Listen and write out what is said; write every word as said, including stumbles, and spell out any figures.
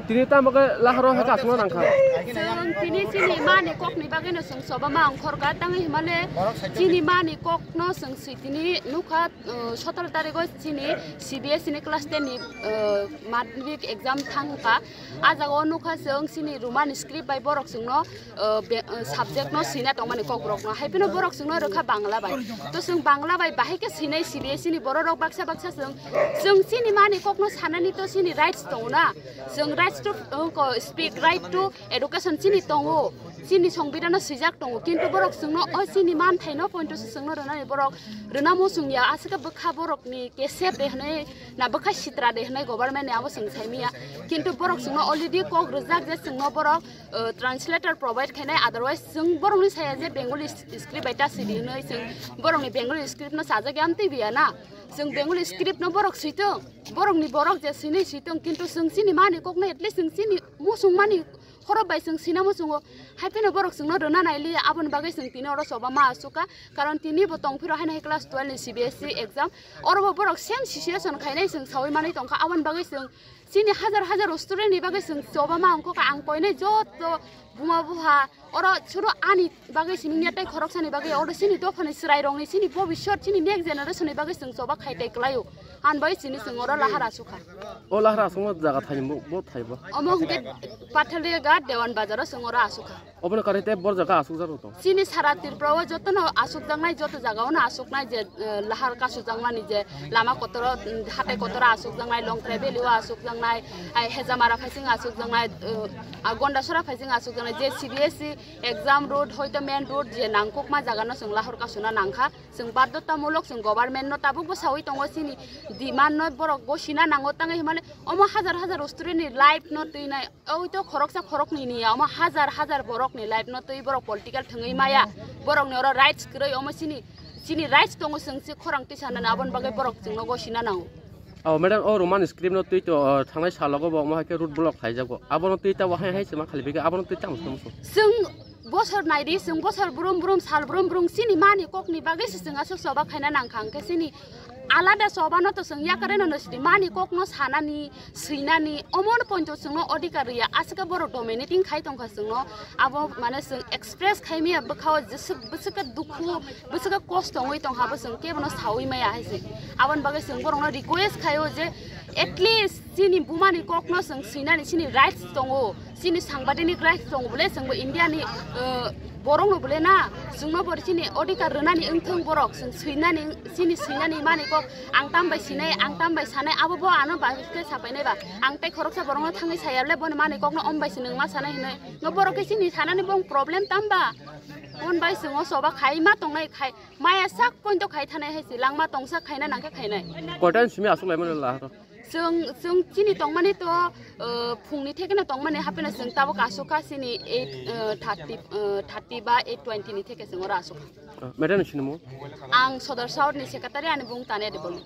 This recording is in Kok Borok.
Tini tamo khe laharo hai kasno nangkha. Chwng tini chini mani kokni bagwino chwng choba ma ongkhorkha, tangwi himale chini mani kokno chwng swi tini nukha, uh, sotoro tarigo chini C B S E ni class ten ni, uh, madhyamik exam thangkha. A jaga o nukha chwng chini Roman script bai borok chwngno, uh, be-, uh, subject no swina tongmani kokrokno. Hai phano borok chwngno rwkha Bangla bai. To chwng Bangla bai bahai khe swinai C B S E ni borok rok baksa baksa chwng, chwng chini mani kokno sanani to chini rights tongo na. Chwng rights to, uh, ko speak, right to education chini tongo. Chini songbidano swijak tongo. Kintu borok chwngno o chini manthaino pointo se chwngno rwnani borok rwna muchung ya. Aswk bwkha borokni kesep de hwnwi na bwkha sitra de hwnwi government ni abo chwng saimanya. Kintu borok chwngno already kok rwjak je chwngno borok, uh, translator provide khainai, otherwise chwng borokni saya je Bengali s-, script bai ta sidi hwnwi chwng borokni Bengali script no sajak ya amtwi biya na. Chwng Bengali script no borok switwng, borokni borok je swinwi switwng, kintu chwng chini mani kokno at least chwng chini muchung mani khorok bai chwng swina muchungo. Hai phano borok chwngno rwna nailiya, aboni bagwi chwng tini oro choba ma asukha. Karon tini bo tongphiro haino hai class twelve ni C B S E exam. Oro bo borok same situation khainai chwng sawi manwi tongkha. Aboni bagwi chwng chini hajar hajar student ni bagwi chwng choba ma ongkha. Ang koinai joto buma buha oro chwro ani bagwi sini ya tei khoroksani bagwi oro chini dophani chwrairokni chini bobiswt chini next generation ni bagwi chwng choba khai tei kwlaio. Ani bagwi chini chwng oro lahar asukha. O lahar asukma jaga thani bo, bo thaibo. Omo hwnkhe Pathalia Ghat Dewan Bazar o chwng oro asukha. Obono karwi tei bor jaga asukjak rok tong. Chini sara Tripura o jotono asukjaknai, joto jaga ono asuknai je, eh, lahar kasujakmani je lama kotoro, mm, hatai kotoro asukjaknai, Longtrai Valley o asukjaknai, ai Hejamara phaising asukjaknai, eh, a Gondasora phaising asukjaknai je C B S E exam road hoito main road je nangkukma jaga no chwng lahar kasuna nangkha. Chwng baddotamulok chwng government no tabukbo sawi tongo chini demand no borok gosina nango tangwi himale omo hajar hajar student ni life no twinai. Oito khoroksa khoroknwi ni ya, omo hajar hajar borokni life no twi borok political thwngwi maya. Borokni oro rights kwrwi, omo chini, chini rights tongo, chwng se khorang twi sanani, aboni bagwi borok chwngno gosina nango. Oh, madam, o Roman script no twi to, uh, thangnai salogo bo omo hai khe road block khaijago. Abono twi ta bo hai hai se ma khali bege, abono twi ta musu musu. Chwng bosor naidi, chwng bosor brum brum, sal brum brum, chini mani kokni bagwi se chwng aswk choba khaina nangkha, hwnkhe chini alada choba no to chwng yakareno no sidi mani kokno sanani, swinani, omo no pointo chwngno odhikar riya, aswk borok dominating khai tongkha chwngno, abo mane chwng express khai maya bwkhao jeswk bwswk khe dukhu, bwswk khe kosto wngwi tongkha, bo chwng kebono sawi maya hai se. Aboni bagwi chwng borokno request khaio je at least chini bumani kokno chwng swinani chini rights tongo. Chini sangbadenik rights tongo bole, chwngbo India ni, uh, borok no bole na, chwngno bo chini odhikar rwnani wngthong borok, chwng swinani, chini swinani mani kok ang tam bai sinai, ang tam bai sanai, abo bo ano bai khe sapainai ba, ang tei khoroksa borok no thangwi saya bole, boni mani kok no om bai se nwng ma sanai hinoi, no borok khe chini sanani bong problem tam ba, on bai chwng o choba khai ma tongnai khai, maya sak point o khai thanai hai se, langma tongsa khaina nang khe khainai. Koitan simi aswk lai mano laharo? Chwng, chwng chini tongmani to, uh, phungni thekeno tongmani, hapheno chwng tabuk asukha chini eight, uh, thirty, uh, thirty ba eight twenty ni theke chwng oro asukha. Ah, madam ni sinimo? Ang Sodar South ni secretary, ani bung Tania Debbarma.